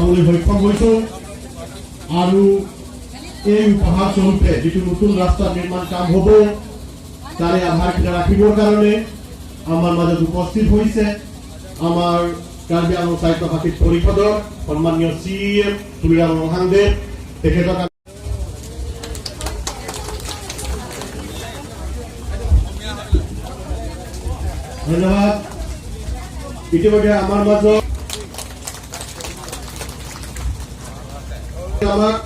পাবলৈ সক্ষম হৈছোঁ। আৰু এই উপহাৰ স্বৰূপে যিটো নতুন ৰাস্তা নিৰ্মাণ কাম হ'ব, তাৰে আধাৰশিলা ৰাখিবৰ কাৰণে আমাৰ মাজত উপস্থিত হৈছে আমাৰ কাৰ্বি আংলং স্বায়ত্তশাসিত পৰিষদৰ সন্মানীয় চি এম তুলিৰাম ৰংহাংদেৱ। তেখেতক ধন্যবাদ। ইতিমধ্যে আমাৰ মাজত আমাক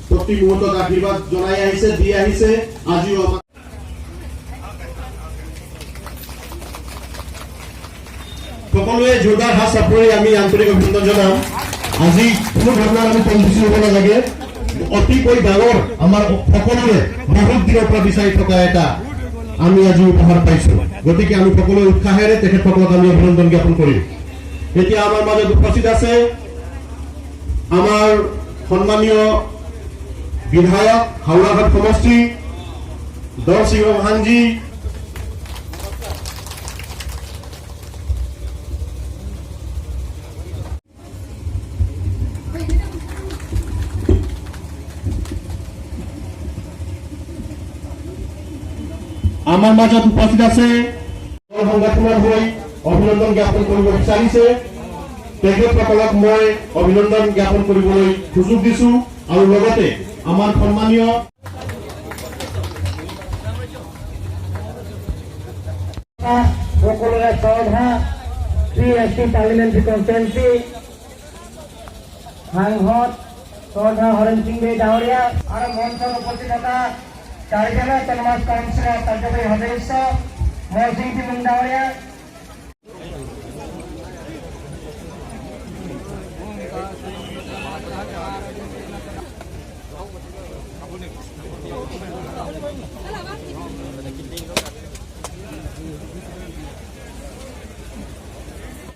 প্ৰতি মুহূৰ্তত আশীৰ্বাদ জনাই আহিছে, দি আহিছে। আজিও আমাক সকলোৱে জোৰদাৰ হাত চাপৰি আমি আন্তৰিক অভিনন্দন জনাম। আজি কোনো ধৰণৰ আমি কম হ'ব নালাগে। অতিকৈ ডাঙৰ, আমাৰ সকলোৰে বহুত দিনৰ পৰা বিচাৰি থকা এটা আমি আজি উপহাৰ পাইছো। গতিকে আমি সকলোৱে উৎসাহেৰে তেখেতসকলক আমি অভিনন্দন জ্ঞাপন কৰিম। এতিয়া আমাৰ মাজত উপস্থিত আছে আমাৰ সন্মানীয় বিধায়ক, হাওৰাঘাট সমষ্টি, দৰসিং ৰংহাংজী। আমাৰ মাজত উপস্থিত আছে সংগঠনৰ হৈ অভিনন্দন জ্ঞাপন কৰিব বিচাৰিছে। তেখেতসকলক মই অভিনন্দন জ্ঞাপন কৰিবলৈ সুযোগ দিছো। আৰু লগতে আমাৰ সন্মানীয় সকলোৰে শ্ৰদ্ধা 3 এছ চি পাৰ্লিমেণ্টাৰী কনষ্টিটুৱেঞ্চি সাংসদ শ্ৰদ্ধা হৰেণ সিং বে ডাঙৰীয়া আৰু মঞ্চত উপস্থিত থকা কাৰ্বি আংলং অট'নমাছ কাউন্সিলৰ কাৰ্যকৰী সদস্য মহসিং তিমুং ডাঙৰীয়া।